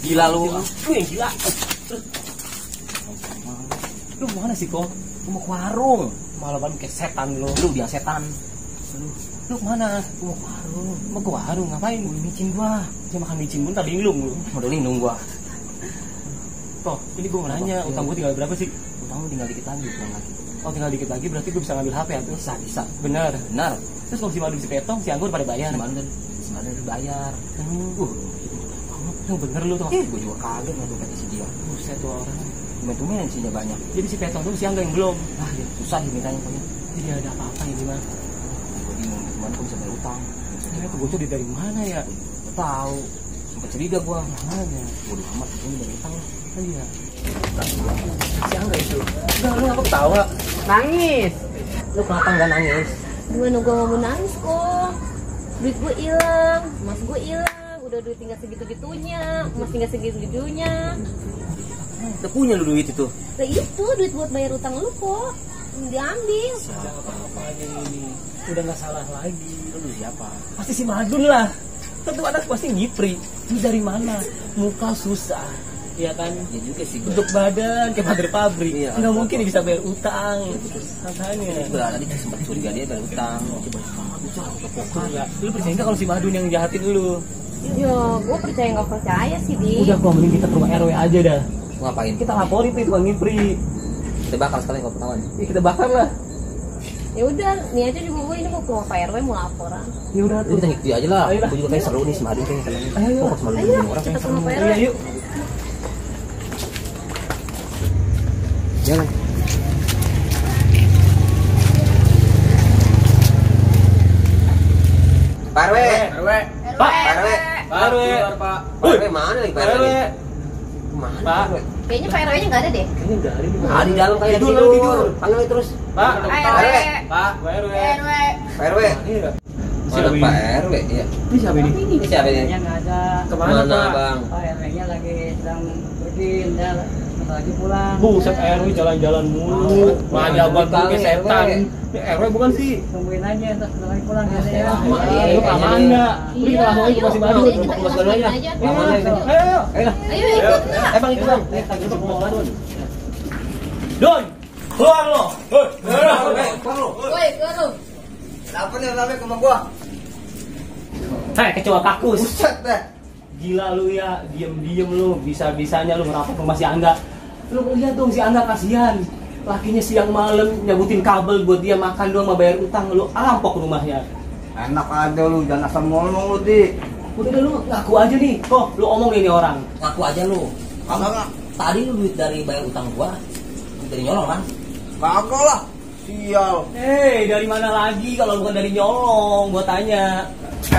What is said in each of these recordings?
Gila lu yang gila. Lu mana sih kok? Lu mau ke warung. Malah baru kayak setan lu. Lu biang setan. Lu mana? Gua mau ke warung. Mau ke warung ngapain? Mau micin gua. Dia makan micin pun tadi lu. Modal lindung gua. Toh, ini gua mau nanya, utang gua tinggal berapa sih? Utang lu tinggal dikit lagi, utang lagi. Oh, tinggal dikit lagi berarti gua bisa ngambil HP atau? Bisa. Benar. Benar. Terus kalau si Madu si Petong, si Anggur pada bayar. Sebenarnya lu bayar. Yang bener lu tuh. Gua juga kaget nggak dompet si dia. Buset tuh orang. Tumben isinya banyak. Jadi si Petong tuh si Angga yang belum. Ah, ya susah nih mintanya pokoknya. Jadi ada apa-apa ya gimana? Gua bingung gimana gua bisa bayar utang. Ini tuh bocor dari mana ya? Gua tahu. Sempet curiga gua. Mana? Bodoh amat ini dari utang. Iya. Si Angga itu. Enggak, lu ngapa ketawa? Nangis. Lu kenapa nggak nangis? Gimana gue mau nangis kok? Duit gue hilang, emas gue hilang. Udah duit tinggal segitu-gitunya, emas tinggal segitu-gitunya. Udah punya lu duit itu. Nah itu duit buat bayar utang lu kok diambil. Apa aja ini? Udah nggak salah lagi. Lu siapa? Pasti si Madun lah. Tentu anak pasti ngipri. Ini dari mana? Muka susah, ya kan? Ya juga sih gua. Bentuk badan kayak pagar pabrik. Iya, nggak mungkin dia bisa bayar utang. Makanya. Gua tadi sempat curiga dia bayar utang. Coba Ya, lu percaya nggak kalau si Madun yang jahatin lu? Ya gue percaya nggak percaya sih Di. Udah kok, mending kita ke rumah RW aja dah. ngapain? Kita laporin tuh tukang ngipri. Kita bakar sekali kalau ketahuan. Ya kita bakar lah. Ya udah, nih aja juga gue ini mau ke rumah Pak RW mau laporan. Ya udah Jadi tuh. kita ngikutin aja lah. Ayolah. Aku juga kayak seru nih semadu kayaknya. Ayo. Kok semadu Ayo, orang kita ke rumah Pak RW. Iya yuk. jalan. Pak RW. Pak. Pak RW. Pak RW. Pak RW mana nih Pak RW? Mana Pak. Pak RW? Kayaknya Pak RW-nya nggak ada deh. Kayaknya nggak ada nih. Ah di dalam kayak Tidur, tidur. tidur. Panggil aja terus. Pak. Pak RW. Pak. Pak RW. Pak RW. Iya. Mana Pak RW? Iya. Ini siapa ini? Ini siapa ini? Yang nggak ada. Kemana Pak? Bang? Pak RW-nya lagi sedang pergi, dia lagi pulang. Buset RW jalan-jalan mulu. Majaban tuh kayak setan. Ini RW bukan sih? Tungguin aja, ntar setelah lagi pulang ya. Lu kemana? Lu kita langsung aja ke Masih Baru. Iya, kita Mas Baru aja. aja. Ayo. Ayo. Ayo. Ayo ikut lah. Bang itu bang. Don, keluar lo. Woi, keluar lu. Apa nih rame ke rumah gua? Hei, kecoa kakus. Buset deh. Gila lu ya, diem-diem lu, bisa-bisanya lu ngerampok rumah si Angga. Lu lihat dong si Angga kasihan. Lakinya siang malam nyabutin kabel buat dia makan doang sama bayar utang, lu rampok rumahnya. Enak aja lu, jangan asal ngomong lu di. Udah deh lu ngaku aja nih, kok lu omong ini orang. Ngaku aja lu. Kagak. Tadi lu duit dari bayar utang gua. Duit dari nyolong kan? Kagak lah. Sial. Hei, dari mana lagi kalau bukan dari nyolong, gua tanya.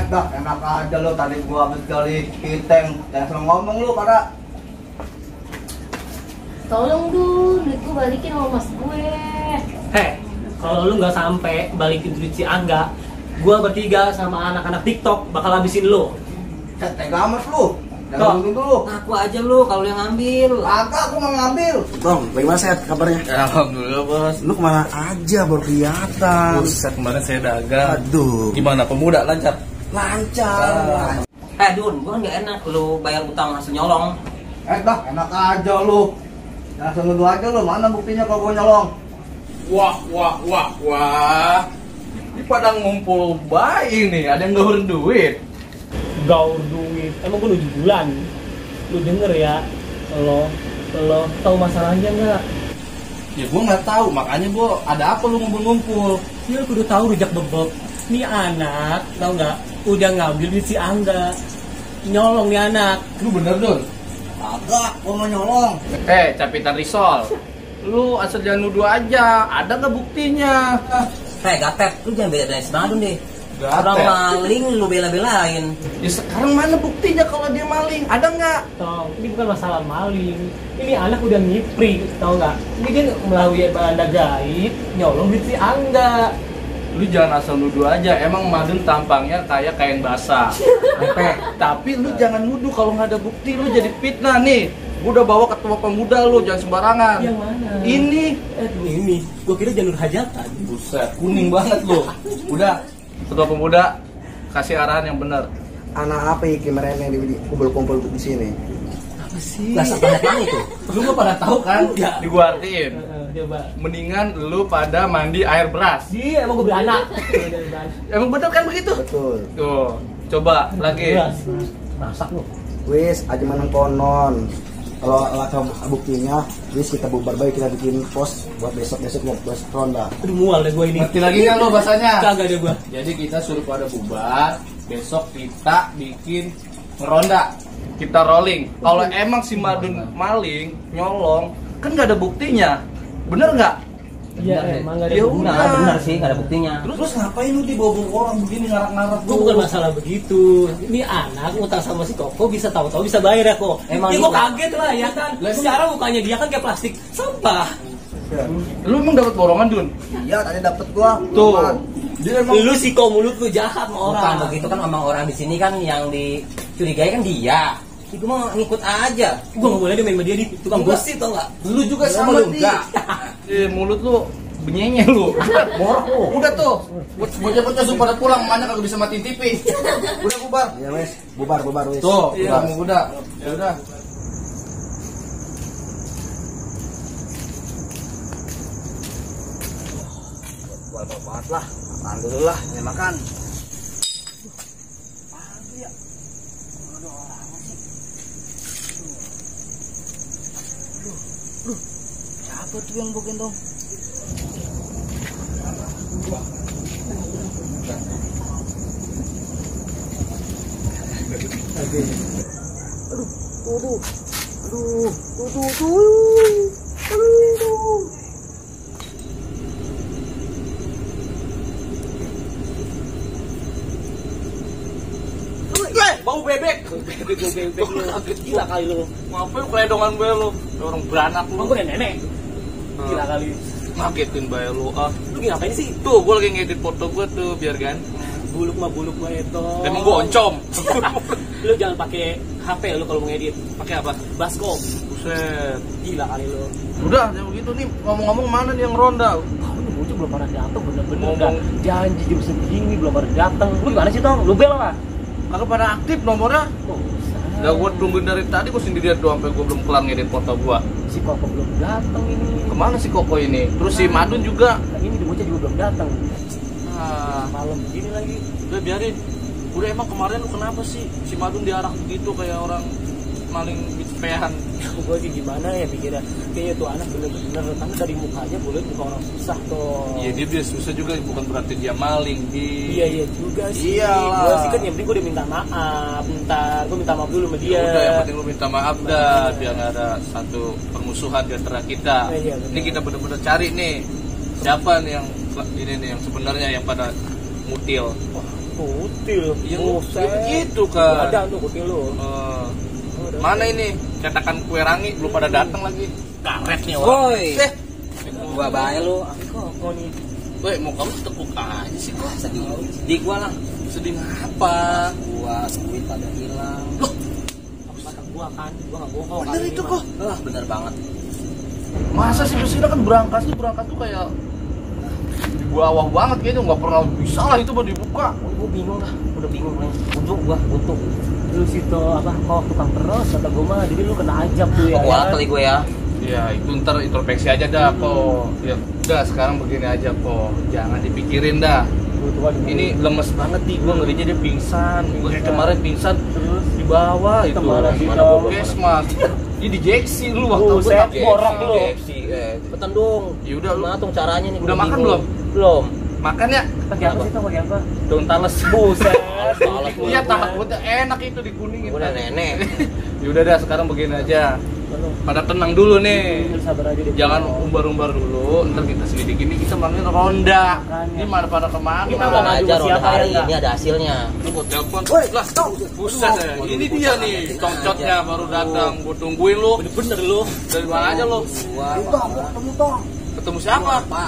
Dah, enak aja lo tadi gua habis kali kiteng. Jangan selalu ngomong lu pada. Tolong dong, duit gue balikin sama mas gue. Hei, kalau lu nggak sampai balikin duit si Angga, gua bertiga sama anak-anak TikTok bakal habisin lu. Tega amat lu. Kok? Jangan gitu lu. Ngaku aja lu kalau yang ngambil. Kagak, aku mau ngambil. Bang, bagaimana sehat kabarnya? Alhamdulillah bos. Lu kemana aja baru kelihatan? Buset kemarin saya dagang. Aduh, Gimana pemuda lancar? lancar. Dun, gua kan nggak enak lu bayar utang hasil nyolong. Dah, enak aja lu. Jangan selalu nuduh aja lu. Mana buktinya kalau gua nyolong? Wah. Ini pada ngumpul bayi nih, ada yang gaul duit. Gaur duit, emang gua 7 bulan. Lu denger ya, lo tahu masalahnya nggak? Ya gua nggak tahu, makanya gua ada apa lu ngumpul-ngumpul? Ya kudu tahu rujak bebek. Nih anak, tahu nggak? Udah ngambil duit si Angga. Nyolong nih anak. Lu bener Dun? Kagak, gua mau nyolong. Capitan Risol. Lu asal jangan nuduh aja, ada nggak buktinya? Gatet, lu jangan beda dari si Madun deh. Gatet. Orang maling lu bela-belain. Ya sekarang mana buktinya kalau dia maling? Ada nggak? Tong, ini bukan masalah maling. Ini anak udah ngipri, tahu nggak? Ini dia melalui banda gaib, nyolong duit si Angga. Lu jangan asal nuduh aja, emang Madun tampangnya kayak kain basah. Tapi lu jangan nuduh kalau nggak ada bukti, lu jadi fitnah nih. Gua udah bawa ketua pemuda lu, jangan sembarangan. Yang mana? Ini. Ini. Gua kira Janur Hajatan. Buset, kuning banget lu. Udah, ketua pemuda kasih arahan yang benar. Anak apa ya kemarin yang kumpul-kumpul di sini? Apa sih? Dasar planet mana itu? Lu gak pada tahu kan? Enggak. Di gua artiin. Coba. Mendingan lu pada mandi air beras. Iya, emang gue beranak. Emang bener kan begitu? Betul. Tuh, coba lagi. Masak lu. Wis, aja menang konon. Kalau laka buktinya, wis kita bubar baik, kita bikin pos buat besok-besok mau bos ronda. Aduh mual deh gue ini. Ngerti lagi kan lo bahasanya? Kagak ada gue. Jadi kita suruh pada bubar, besok kita bikin ngeronda. Kita rolling. Kalau emang si Madun maling, nyolong, kan gak ada buktinya. Bener nggak? Iya, emang gak ada Ya buktinya. udah. Benar sih, nggak ada buktinya. Terus ngapain lu dibawa orang begini ngarak-ngarak? Gue bukan masalah begitu. Ini anak ngutang sama si Koko bisa tahu-tahu bisa bayar ya kok. Emang ya gitu. gue kaget lah ya kan. Secara mukanya dia kan kayak plastik sampah. Lu emang dapat borongan, Dun? Iya, tadi dapet gua. Tuh. Dia emang Lu si mulut lu jahat sama Bukan orang. begitu kan, emang orang di sini kan yang dicurigai kan dia. Gue mau ngikut aja. Gue gak boleh dia main sama dia di tukang gosip tau gak? lu juga Lu sama lu nih. enggak. Mulut lu benyenye lu. Borok lu. Udah tuh. Bocah-bocah suruh pada pulang, mana kagak bisa matiin TV. Udah bubar. Ya wis, bubar wis. Tuh, Iya. udah. Ya udah. Buat banget lah. Alhamdulillah, ini makan. Siapa tuh yang bukan dong? Bau bebek. Bebek lu. Gila kali lu. Ngapain keledongan bae lu? Orang beranak Emang lu. gue nenek. Gila kali. Ngagetin bae lu. Ah, Lu ngapain sih? tuh gua lagi ngedit foto gua tuh biar kan. Buluk mah buluk gue itu. Emang gua oncom. Lu jangan pakai HP lu kalau mau ngedit. Pakai apa? Baskom. Buset. Gila kali lu. Udah, yang begitu nih. Ngomong-ngomong mana nih yang ronda? Ini bocah belum pada datang bener-bener Ngomong. dah. Janji jam segini belum pada datang. Lu gimana sih Tong? Lu bel lah. Kagak pada aktif nomornya. Oh, Udah gua tungguin dari tadi gua sendirian doang sampai gua belum kelar ngedit foto gua. si Koko belum datang ini. Kemana si Koko ini? Terus si Madun juga. Nah, ini di bocah juga belum datang. Ah, Malam begini lagi. udah biarin. Udah emang kemarin lu kenapa sih si Madun diarak begitu kayak orang maling pehan? Gue sih gimana ya pikirnya. Kayaknya tuh anak bener-bener karena dari mukanya boleh muka orang susah tuh. Iya dia susah juga bukan berarti dia maling di. Iya juga sih. Iyalah. Gue sih kan yang penting gue udah minta maaf. Ntar gue minta maaf dulu sama dia. Ya udah yang penting lu minta maaf dah biar nggak ada satu permusuhan di antara kita. Iya, benar. Ini kita bener-bener cari nih siapa nih yang ini nih yang sebenarnya yang pada mutil. Kutil. Ya, Buset. ya begitu kan. Ada tuh kutil lu. Mana ini cetakan kue rangi belum pada datang lagi. Karet nih orang. Woi. Gua bae lu. Koko nih. Woi mau kamu tekuk aja sih kok. Sedih gua lah. Sedih apa? Gua duit pada hilang. Apa kata gua kan? Gua nggak bohong. Bener kali itu ini, kok. Lah, bener banget. Masa sih Priscilla kan berangkat tuh kayak di bawah banget kayaknya nggak pernah bisa lah itu mau dibuka. Gue bingung lah, udah bingung nih. Untuk lu situ apa kok tukang terus kata gue mah, jadi lu kena ajab tuh ya. Gua kali gue ya. Ya itu ntar introspeksi aja dah po. Ya udah sekarang begini aja po, jangan dipikirin dah. Ini lemes banget nih, gue ngerinya dia pingsan. Gue kayak kemarin pingsan Terus di bawah itu. Kemana sih, Mana Tom? puskesmas? Dia di Jeksi lu waktu Buset, gue borok lu. Betul dong. Ya udah lu Gimana tuh caranya nih? udah gua makan bingung. belum? Belum. Makan ya? pakai apa sih tuh, pakai apa? Daun talas. Buset. Iya tahan buat enak itu dikuningin. Gua udah nenek. Ya udah dah sekarang begini aja. Pada tenang dulu nih. Lu sabar aja deh. Jangan umbar-umbar dulu. Ntar kita selidiki ini kita manggil ronda. Ini mana pada kemana? Kita Tenang mau aja ngadu udah siapa hari ya, ini ada hasilnya. Lu gua telepon. Lah, buset ya. Ini dia nih, congcotnya baru datang. Gua tungguin lu. Bener lu. Dari mana aja lu? Gua Ketemu siapa? apa?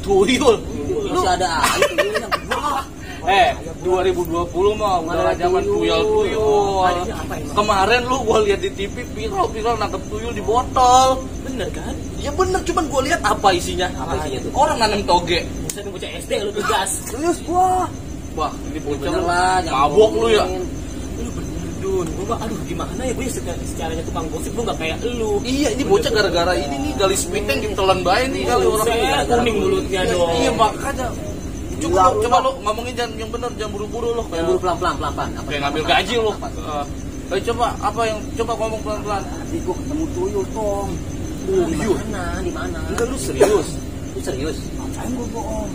Tuyul. Masih ada aja. 2020 mah udah zaman tuyul-tuyul. Kemarin lu gua lihat di TV viral nangkep tuyul di botol. Bener kan? Ya bener, cuman gua lihat apa isinya? Apa isinya tuh? Orang nanam toge. Buset, bocah SD lu tugas. Serius gua. Wah, ini bocah Bener lu. lah, jangan Mabok lu ya. bohongin. Lu bener Dun, gua aduh gimana ya gue secaranya tukang gosip gua nggak kayak lu. Iya, ini bocah gara-gara ini nih gali speednya ditelan bae nih kali orang Buset, kuning mulutnya dong. Iya, makanya. Coba lo ngomongin yang bener, jangan buru-buru lo. Yang buru pelan-pelan. Apa Kayak ngambil gaji lo. Coba coba ngomong pelan-pelan. Tadi gua ketemu tuyul, Tom. Di mana? Enggak, lu serius. Lu serius? Ngapain gue bohong?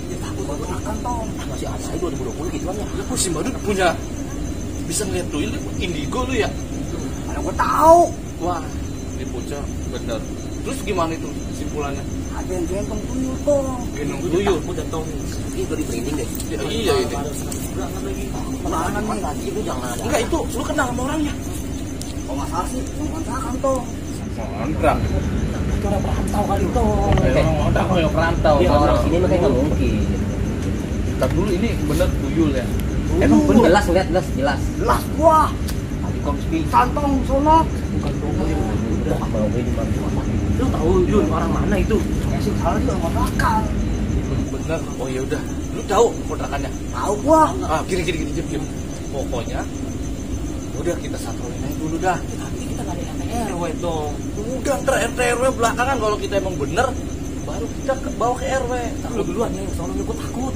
Ya takut akan Tom. Masih ada saya 2020 gituan ya. Lu si Madun punya bisa ngeliat tuyul indigo lu ya? Mana gue tahu. Wah, ini bocah bener. Terus gimana itu kesimpulannya? Ada yang gendong tuyul Tom. Gendong tuyul. Udah Tom. Ini udah di branding deh. Ya, iya ini. Mana nih? Tadi lu jangan ada. Enggak, itu lu kenal sama orangnya? Oh nggak salah sih, lu kontrakan Tom. Kontrak. Itu orang perantau kali Tom. Kontrak kok yang perantau. Dia orang sini makanya nggak mungkin. Ntar dulu ini bener tuyul ya. Emang bener jelas ngeliat jelas. Jelas gua. Tadi komski. Santong sono. Bukan Tom. Udah apa lo di mana? Lu tahu Dun orang mana itu? Ya sih salah juga kontrakan. Bener. Oh ya udah. Lu tahu kontrakannya? Tahu gua. Ah, gini. Diam. Pokoknya udah kita satuin aja dulu dah. Tapi kita nggak ada RT RW dong. Udah ntar RT RW belakangan kalau kita emang bener baru kita bawa ke RW. Lu duluan ya, soalnya gue takut.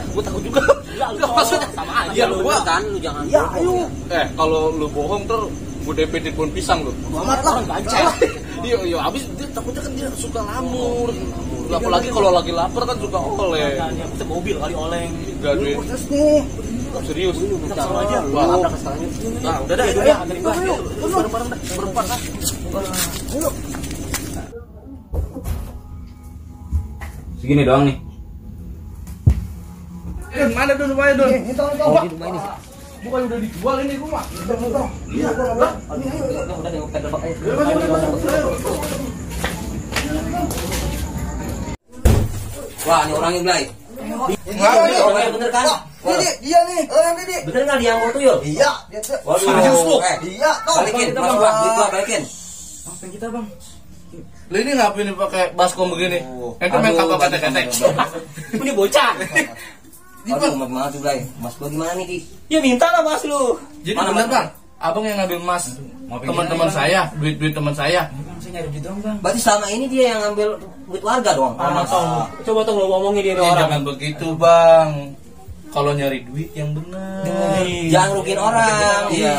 Gue takut juga. Enggak, Maksudnya Sama aja ya lu gua. kan, lu jangan. Ya ayo. Kalau lu bohong ter gue DP di pohon pisang lu. Amat lah. Iya, abis dia takutnya kan dia suka lamur. Apalagi kalau lagi lapar kan suka oleh. Makanya bisa mobil kali oleng. Gak duit. Terus nih. Serius. Sama aja. Wah, Labrak sekarang. nah, udah dah, itu Ayo, ya. anterin gua. Ayo, bareng-bareng dah, berempat dah. Segini doang nih. Don, mana Don rumahnya Don? Oh, di rumah ini. Bukan udah dijual ini rumah. Iya, gua enggak. Udah nih, kita debak aja. Wah, ini orangnya Blay. Orangnya bener kan? Ini dia nih, orang ini. Bener nggak dia yang mau tuyul? Iya, dia tuh. Waduh, Serius lu? Iya, Tom. balikin, mas gua, duit gua balikin. Apa kita, Bang? Lah ini ngapain nih pakai baskom begini? Ente main Aduh, kapal ketek-ketek. Ini bocah. Aduh, gimana tuh Blay? Mas gua gimana nih, Ki? Ya minta lah mas lu. Jadi Mana, bener Mas? Bang, abang yang ngambil emas teman-teman saya, duit teman saya. Berarti selama ini dia yang ngambil duit warga dong? Ah, Tom. Coba Tom lu ngomongin dia Ya, orang. jangan begitu Bang. Kalau nyari duit yang benar. Jangan rugiin orang. Iya.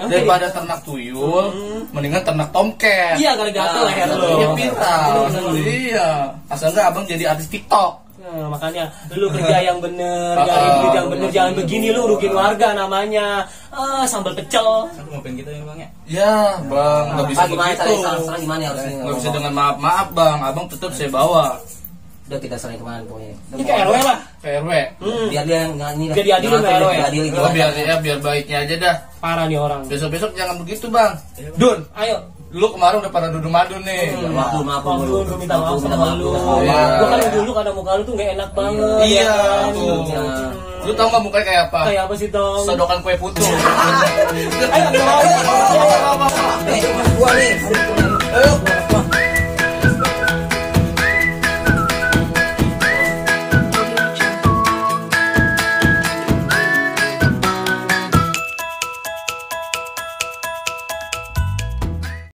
Daripada ternak tuyul, mendingan ternak tomcat. Iya, kali gatel leher lu. Iya, viral. Iya. Asal enggak abang jadi artis TikTok. Nah, makanya lu kerja yang bener, cari duit yang bener, jangan begini lu rugiin warga namanya. Sambal pecel. Ya, Bang, nggak bisa Pak, gimana begitu. caranya? Gimana harus ini? Nggak bisa dengan maaf Bang. Abang tetap saya bawa Udah kita serahin kemana pokoknya. Ini ke RW lah. ke RW. Biar dia nggak ini lah. Biar diadilin Jangan sama RW. diadilin Oh, gimana? biar baiknya aja dah. Parah nih orang. Besok-besok jangan begitu Bang. Dun, Ayo. lu kemarin udah pada duduk madun nih. Maaf Om dulu. lu minta maaf sama lu. Iya. Gua kan dulu ada muka lu tuh gak enak banget. Iya, ya kan? tuh. Lu tau gak mukanya kayak apa? Kayak apa sih Tom? Sodokan kue putu. Ayo, Gua nih.